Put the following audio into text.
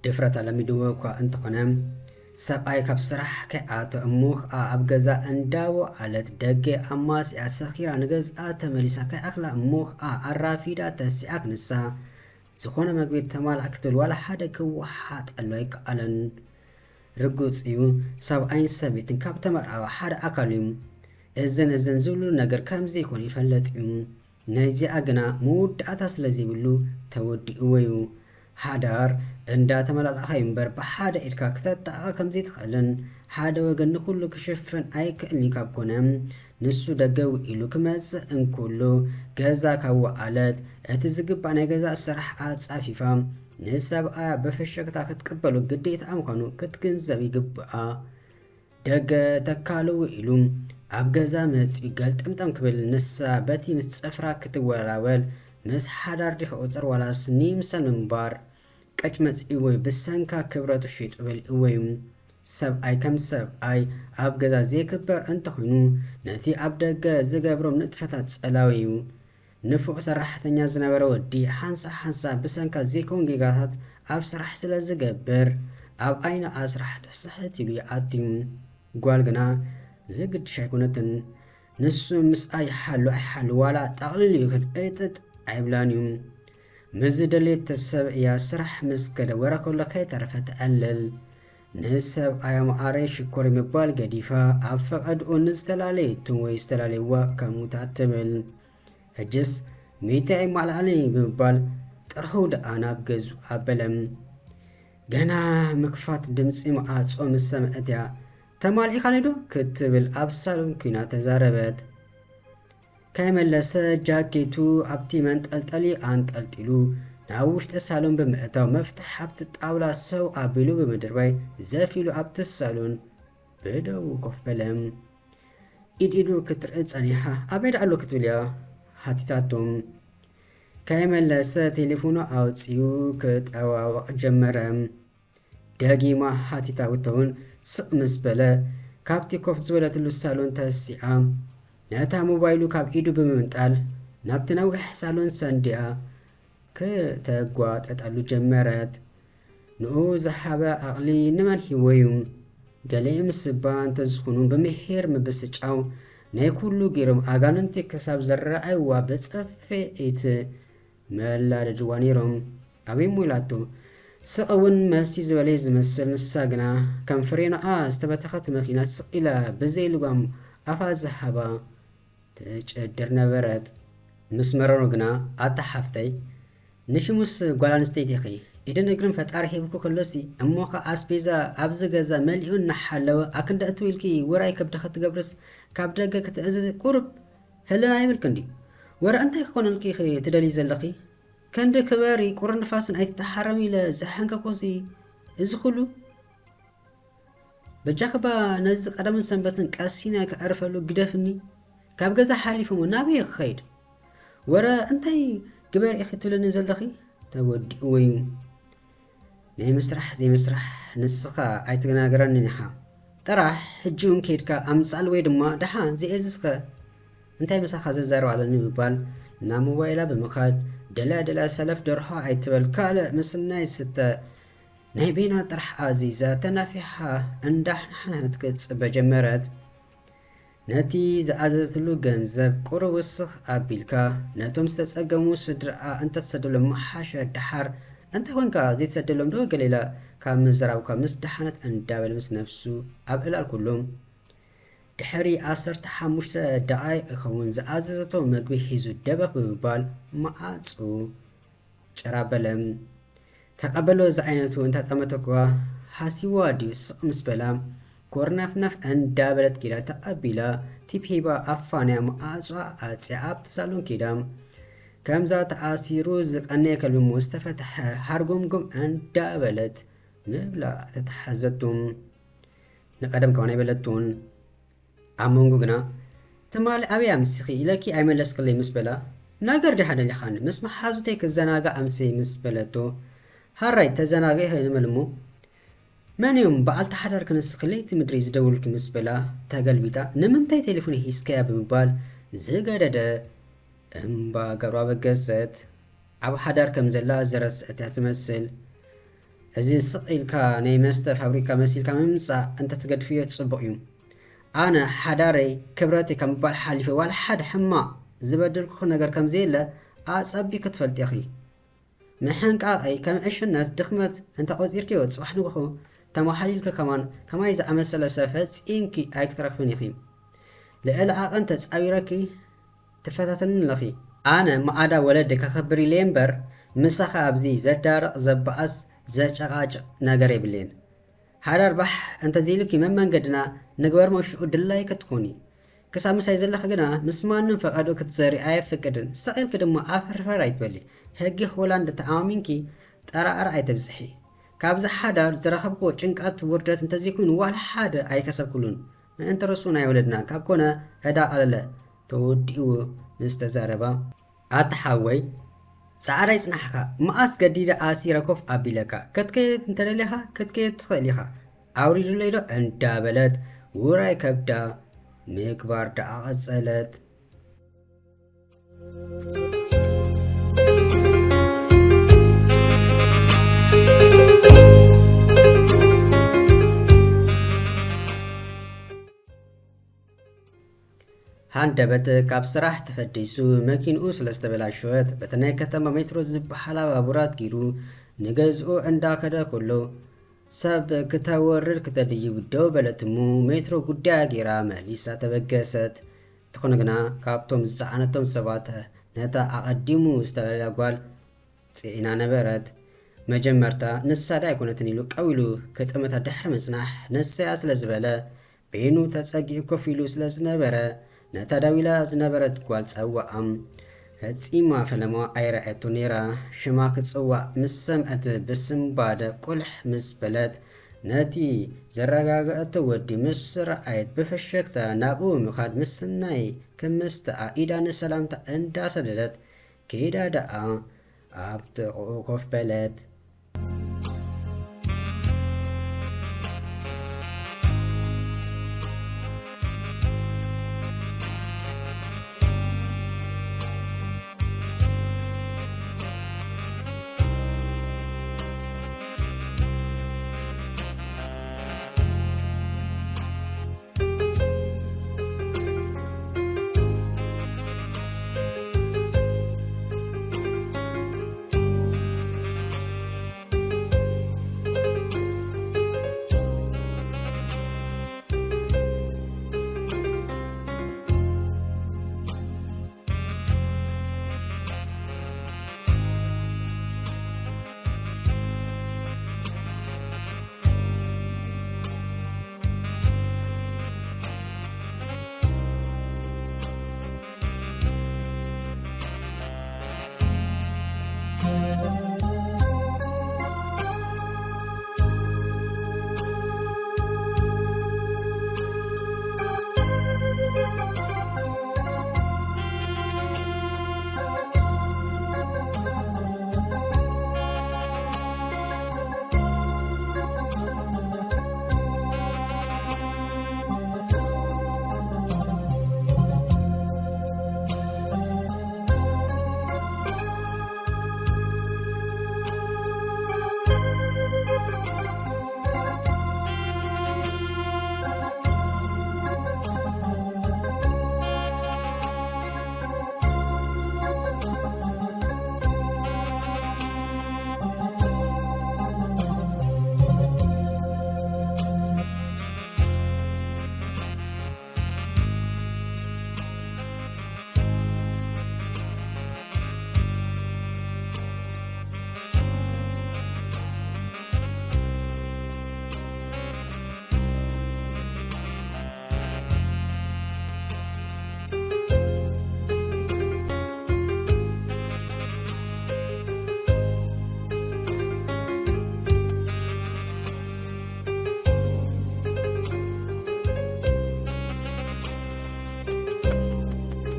ድፍረታ ለሚድዎ እኳ እንተኾነ፣ ሰብኣይ ካብ ስራሕ ከይኣቶ እሞ ኸኣ ኣብ ገዛ እንዳወዓለት ደገ ኣማሲኣ ሰኺራ ንገዝኣ ተመሊሳ ከይኣኽላ እሞ ኸኣ ኣራፊዳ ተሲኣ ክንሳ ዝኾነ መግቢ ተማልኣ ክትብል ዋላ ሓደ ክወሓጠሉ ኣይከኣለን። ርጉጽ እዩ፣ ሰብኣይን ሰበይትን ካብ ተመርዓወ ሓደ ኣካል እዩ። እዘን እዘን ዝብሉ ነገር ከም ዘይኮነ ይፈለጥ እዩ። ናይዚኣ ግና መወዳእታ ስለ ዘይብሉ ተወዲእዎ እዩ። ሓዳር እንዳተመላላእኻ እዩ እምበር ብሓደ ኢድካ ክተጣቕዓ ከም ዘይትኽእልን ሓደ ወገን ንኹሉ ክሽፍን ኣይክእልን እዩ ካብ ኮነ ንሱ ደገ ውዒሉ ክመጽእ እንከሎ ገዛ ካብ ወዓለት እቲ ዝግባእ ናይ ገዛ ስራሕ ኣጻፊፋ ንሰብኣያ ብፍሽኽታ ክትቅበሎ ግዴታኣ ምዃኑ ክትግንዘብ ይግብኣ። ደገ ተካሉ ውዒሉ ኣብ ገዛ መጺኡ ገልጠምጠም ክብል ንሳ በቲ ምስ ጽፍራ ክትወላወል ምስ ሓዳር ዲኺ ቁጽር ዋላስ ንይምሰል ምንባር ቀጭ መጺእዎ እዩ ብሰንካ ክብረቱ ሸይጡ በሊዕዎ እዩ። ሰብኣይ ከም ሰብኣይ ኣብ ገዛ ዘይክበር እንተኾይኑ ነቲ ኣብ ደገ ዝገብሮም ንጥፈታት ጸላዊ እዩ። ንፉዕ ሰራሕተኛ ዝነበረ ወዲ ሓንሳእ ሓንሳእ ብሰንካ ዘይከውን ጌጋታት ኣብ ስራሕ ስለ ዝገብር ኣብ ዓይኒ ኣስራሕቱ ስሕት ኢሉ ይኣቱ እዩ። ጓል ግና ዘግድሽ ኣይኮነትን። ንሱ ምስኣ ይሓሉ ኣይሓሉ ዋላ ጠቕልል ይኽድ እጥጥ ኣይብላን እዩ። ምስ ዝደልየቶ ሰብ እያ ስራሕ ምስ ከደ ወረ ከሎ ከይተረፈ ትዕልል። ንሰብኣያ መዓረይ ሽኮር ምባል ገዲፋ ኣብ ፈቐድኡ ንዝተላለየቱ ወይ ዝተላለይዋ ከምኡ ትብል። ሕጅስ ሚእቲ ኣይማልኣለይ ብምባል ጥርሑ ደኣ ናብ ገዝኡ ኣበለ። ገና ምክፋት ድምጺ መዓጾ ምስ ሰምዐት እያ ተማሊእካለይ ዶ ክትብል ኣብ ሳሎን ኲና ተዛረበት። ከይመለሰ ጃኬቱ ኣብቲ መንጠልጠሊ ኣንጠልጢሉ ናብ ውሽጢ ሳሎን ብምእታው መፍትሕ ኣብቲ ጣውላ ሰው ኣቢሉ ብምድርባይ ዘፍ ኢሉ ኣብቲ ሳሎን ብደው ኮፍ በለ። ኢድ ኢዱ ክትርኢ ጸኒሓ ኣበይ ደኣ ኣሎ ክትብል እያ ሓቲታቶ። ከይመለሰ ቴሌፎኑ ኣውጺኡ ክጠዋውቕ ጀመረ። ደጊማ ሓቲታ ውተውን ስቕ ምስ በለ ካብቲ ኮፍ ዝበለትሉ ሳሎን ተሲኣ ነታ ሞባይሉ ካብ ኢዱ ብምምንጣል ናብቲ ነዊሕ ሳሎን ሰንዲኣ ክተጓጠጠሉ ጀመረት። ንኡ ዝሃበ ዓቕሊ ንመን ሂቦ እዩ? ገለ ምስባ እንተዝኹኑ ብምሒር ምብስጫው ናይ ኩሉ ገይሮም ኣጋንንቲ ክሳብ ዝረኣይዋ ብጽፍዒት መላደድዋ ነይሮም። ኣበይ እሞ ኢላቶ። ስቕ እውን መልሲ ዝበለየ ዝመስል ንሳ ግና ከም ፍሬኖኣ ዝተበተኸት መኪና ስቕ ኢላ ብዘይ ልጓም ኣፋ ዝሃባ ትጭድር ነበረት። ምስ መረሮ ግና ኣታ ሓፍተይ ንሽሙስ ጓል ኣንስተይቲ ኢኺ ኢድን እግርን ፈጣሪ ሂብኩ ከሎሲ እሞ ኸ ኣስቤዛ ኣብዚ ገዛ መሊኡ እናሓለወ ኣክንዲ እትው ኢልኪ ውራይ ከብድኺ ትገብርስ ካብ ደገ ክትእዝዚ ቁሩብ ህልና ይብልኪ እንዲ ወረ እንታይ ክኾነልኪ ኢኺ ትደልዪ ዘለኺ? ከንዲ ክበሪ ቁርን ንፋስን ኣይትተሓረሚ ኢለ ዝሓንከኩሲ እዚ ኩሉ በጃኽባ ነዚ ቀዳምን ሰንበትን ቀሲና ከዕርፈሉ ግደፍኒ። ካብ ገዛ ሓሊፉ እሞ ናበይ ክኸይድ? ወረ እንታይ ግበር ኢኺ ትብለኒ ዘለኺ? ተወዲእዎ እዩ። ናይ ምስራሕ ዘይምስራሕ ንስኻ ኣይትናገረንን ኢኻ። ጥራሕ ሕጂ እውን ከይድካ ኣምጻል ወይ ድማ ደሓን ዘየዝዝከ እንታይ ምሳኻ ዘዛርብ ኣለኒ ምባል ናብ ሞባይላ ብምኻድ ደልያ ደልያ ሰለፍ ደርሖ ኣይትበል ካልእ ምስናይ ስተ ናይ ቤና ጥራሕ ኣዚዛ ተናፊሓ እንዳሕንሓነት ክትጽበ ጀመረት። ነቲ ዝኣዘዝትሉ ገንዘብ ቁሩብ ውስኽ ኣቢልካ ነቶም ዝተጸገሙ ስድራኣ እንተትሰደሎም ምሓሸ። ደሓር እንታይ ኮንካ ዘይትሰደሎም ዶ ገለ ኢላ ካብ ምዝራብካ ምስ ደሓነት እንዳበለ ምስ ነብሱ ኣብ ዕላል ኩሉ ድሕሪ ዓሰርተ ሓሙሽተ ደቓይቕ ይኸውን ዝኣዘዘቶ መግቢ ሒዙ ደበኽ ብምባል መዓጹ ጭር ኣበለ። ተቐበሎ እዚ ዓይነቱ እንተጠመተኳ ሃሲዋ ድዩ ስቕ ምስ በላ ኮርናፍናፍ እንዳበለት ኪዳ ተቐቢላ ቲፕ ሂባ ኣፋንያ መዓጹ ኣጽያ ኣብቲ ሳሎን ኪዳ ከምዛ ተኣሲሩ ዝቐነየ ከልቢ ምስ ተፈትሐ ሃርጎምጎም እንዳበለት ምብላ ተተሓዘቱ። ንቐደም ከማን ኣይበለቱን። ኣብ መንጎ ግና ትማሊ ኣበይ ኣምሲኺ ኢለኪ ኣይመለስክለይ ምስ በላ ነገር ዲኻ ደሊኻኒ ምስ መሓዙተይ ክዘናጋዕ ኣምስየ ምስ በለቶ ሃራይ ተዘናግዒ ከይንበል እሞ መን እዮም በዓልቲ ሓዳር ክንስኺ ለይቲ ምድሪ ዝደውልኪ ምስ በላ ተገልቢጣ ንምንታይ ቴሌፎን ሂዝካያ ብምባል ዝገደደ እምባ ገሩ ኣበገሰት። ኣብ ሓዳር ከም ዘላ ዝረስዐት እያ ትመስል። እዚ ስቕ ኢልካ ናይ መስተ ፋብሪካ መሲልካ ምምጻእ እንተትገድፍዮ ጽቡቕ እዩ። ኣነ ሓዳረይ ክብረተይ ካብ ምባል ሓሊፈ ዋላ ሓደ ሕማቕ ዝበደልኩኺ ነገር ከም ዘየለ ኣጸቢቂ ትፈልጢ ኢኺ። ምሕንቃቐይ ከም ዕሽነት ድኽመት እንተቖጺርክዮ ጽባሕ ንግሆ ተመሓሊልኪ ከማን ከማይ ዝኣመሰለ ሰብ ፈጺምኪ ኣይክትረኽብን ኢኺ። ልዕሊ ዓቐን ተጻዊረኪ ትፈታተኒ ኣለኺ። ኣነ ማዕዳ ወለዲ ከኸብር ኢለ እምበር ምሳኻ ኣብዚ ዘዳርቕ ዘባእስ ዘጨቓጭቕ ነገር የብለይን። ሓዳር ባሕ እንተዘይልኪ መመንገድና ንግበር መሽኡ ድላይ ክትኾኒ። ክሳብ ምሳይ ዘለኺ ግና ምስ ማንም ፈቓዱ ክትዘሪ ኣየፍቅድን። ስቕ ኢልኪ ድማ ኣፈርፈር ኣይትበሊ። ሕጊ ሆላንድ ተኣማሚንኪ ጠራዕራ ኣይተብዝሒ። ካብዚ ሓዳር ዝረኸብክዎ ጭንቀት ውርደት እንተዘይኮይኑ ዋላ ሓደ ኣይከሰብክሉን። ምእንቲ ርሱ ናይ ወለድና ካብ ኮነ ዕዳ ቀለለ ተወዲኡ ምስ ተዛረባ ኣታ ሓወይ ጻዕዳ ይጽናሕካ፣ መኣስ ገዲደ ኣሲረ ኮፍ ኣቢለካ፣ ክትከየድ እንተደሊኻ ክትከየድ ትኽእል ኢኻ፣ ኣውሪዱለይ ዶ እንዳበለት ውራይ ከብዳ ምግባር ደኣ ቀጸለት። ሃንደበት ካብ ስራሕ ተፈዲሱ መኪንኡ ስለ ዝተበላሸወት በቲ ናይ ከተማ ሜትሮ ዝበሃላ ባቡራት ጊሩ ንገዝኡ እንዳኸደ ከሎ ሰብ ክተወርድ ክተድይብ ደው በለት እሞ ሜትሮ ጉዳያ ጌራ መሊሳ ተበገሰት። እንተኾነ ግና ካብቶም ዝጸዓነቶም ሰባት ነታ ኣቐዲሙ ዝተላለያ ጓል ጽዒና ነበረት። መጀመርታ ንሳ ዶ ኣይኮነትን ኢሉ ቀው ኢሉ ክጥምታ ድሕሪ ምጽናሕ ንሰያ ስለ ዝበለ በይኑ ተጸጊዑ ኮፍ ኢሉ ስለ ዝነበረ ነታ ደው ኢላ ዝነበረት ጓል ጸውዓ። ፈጺማ ፈለማ ኣይረኣየቶ ነይራ። ሽማ ክጽዋዕ ምስ ሰምዐት ብስንባ ደቁልሕ ምስ በለት ነቲ ዘረጋገአቶ ወዲ ምስ ረኣየት ብፈሸክታ ናብኡ ምኻድ ምስናይ ክምስተኣ ኢዳ ንሰላምታ እንዳሰደደት ከይዳ ደኣ ኣብ ጥቕኡ ኮፍ በለት።